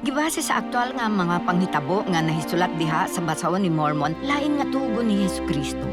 Gibase sa aktual nga mga panghitabo nga nahisulat diha sa basahon ni Mormon, lain nga tugon ni Hesukristo.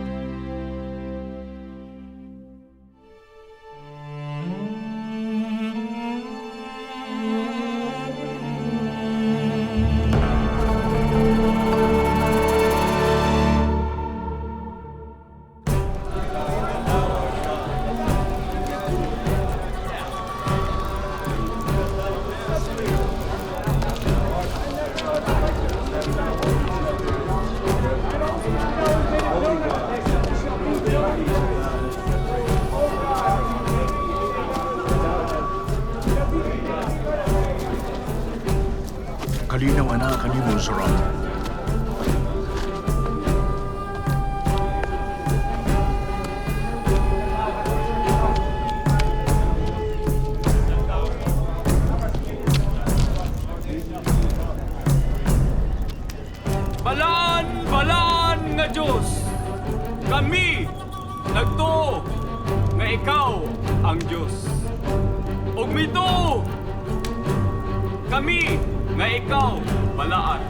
Kalinaw ana kanimo, Zoram. Balaan, balaan nga Diyos! Kami nagtuo nga ikaw ang Diyos. Ug mituo kami nga ikaw balaan.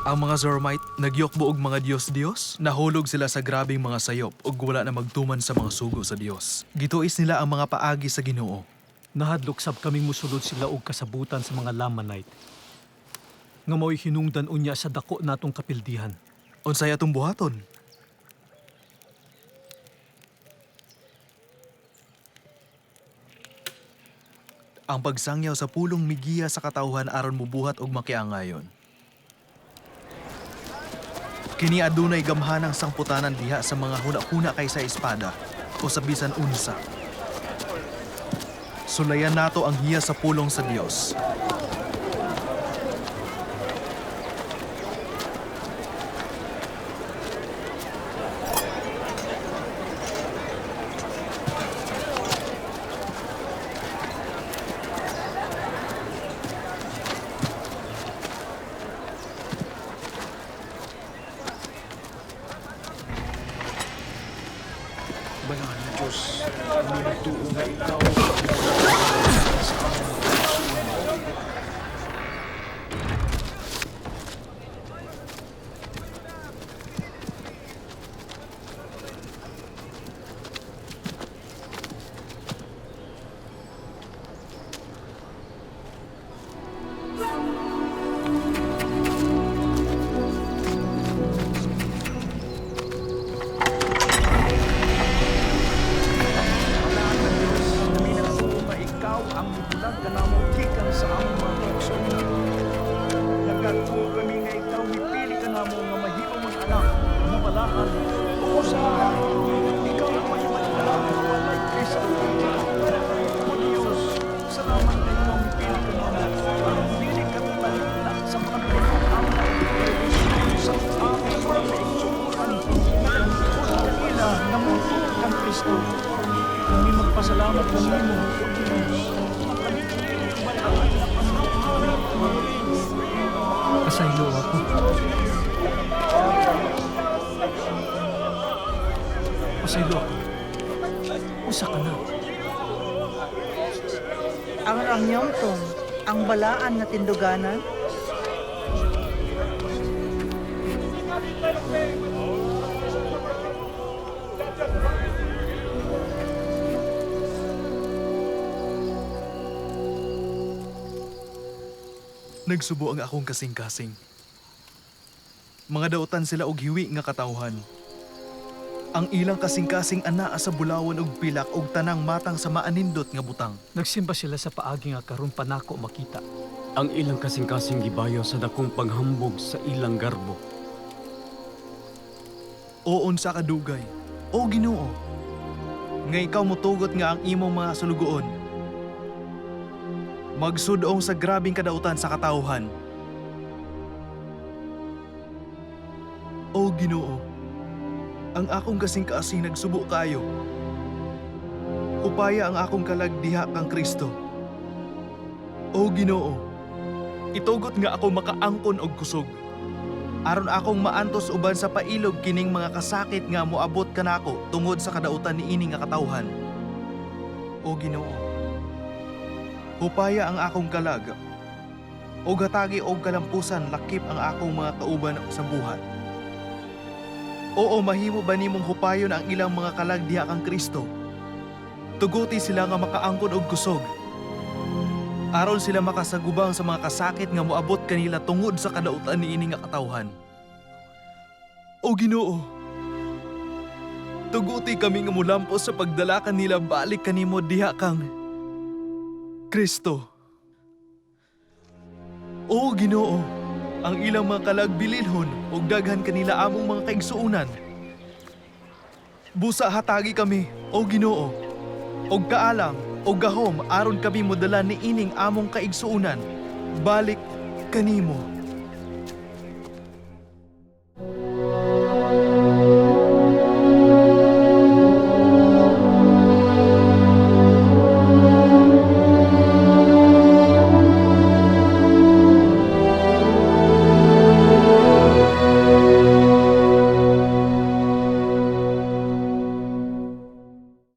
Ang mga Zoromite nagyokbo og mga Diyos-Diyos, nahulog sila sa grabeng mga sayop ug wala na magtuman sa mga sugo sa Dios. Gituis nila ang mga paagi sa Ginoo. Nahadlok sab kaming musulod sila og kasabutan sa mga Lamanite, nga mao'y hinungdan unya sa dako natong kapildihan. Unsay atong buhaton? Ang pagsangyaw sa pulong migiya sa katawhan aron mubuhat og makiangayon. Kini adunay gamhanang sangputanan diha sa mga huna-huna kaysa espada o sa bisan unsa. Sulayan nato ang hiya sa pulong sa Dios. Balaan na Diyos, kami nagtuo nga ikaw ang mibulag sa among mga kaigsuonan. Balaan na Diyos, kami nagtuo nga ikaw ang mibulag kanamo gikan sa among mga kaigsuonan. Nagatuo kami nga ikaw mipili kanamo nga mahimong mga anak nga balaan o sa ikaw ang mahimadla nga walay kaysa. O Diyos, salamat nga ikaw mipili kanamo aron dili kami maligna sa mga pinag-amang sa among mga kaigsuonan nga naglingkod kanila nga motuo kang Kristo. Kami magpasalamat kanimo, O Diyos. Balaan na kami. Pasaylo ako. Pasaylo ako. Usa ka na. Ang Ramyongtong, ang balaan nga tinduganan, Nagsubo ang akong kasing-kasing. Mga dautan sila og hiwi nga katawhan. Ang ilang kasing-kasing anaa sa bulawan og pilak og tanang matang sa maanindot nga butang. Nagsimba sila sa paagi nga karon pa nako makita. Ang ilang kasing-kasing gibayo sa dakong paghambog sa ilang garbo. O unsa ka dugay, o Ginoo, nga ikaw motugot nga ang imong mga sulugoon. Magsudong sa grabing kadautan sa katawhan. O Ginoo, ang akong kasing-kasing nagsubo kayo. Upaya ang akong kalag diha kang Kristo. O Ginoo, itugot nga ako makaangkon og kusog. Aron akong maantos uban sa pailog kining mga kasakit nga moabot kanako tungod sa kadautan niini nga katawhan. O Ginoo, hupaya ang akong kalag og hatagi og kalampusan lakip ang akong mga kauban sa buhat. Oo, mahimo ba nimong hupayon ang ilang mga kalag diha kang Kristo? Tuguti sila nga makaangkon og kusog. Aron sila makasagubang sa mga kasakit nga moabot kanila tungod sa kadautan niini nga katawhan. O Ginoo, tuguti kami nga mulampos sa pagdala kanila balik kanimo diha kang Kristo. O Ginoo, ang ilang mga kalag bililhon ug daghan kanila among mga kaigsuonan. Busa hatagi kami, o Ginoo, og kaalam og gahom aron kami modala niining among kaigsuonan balik kanimo.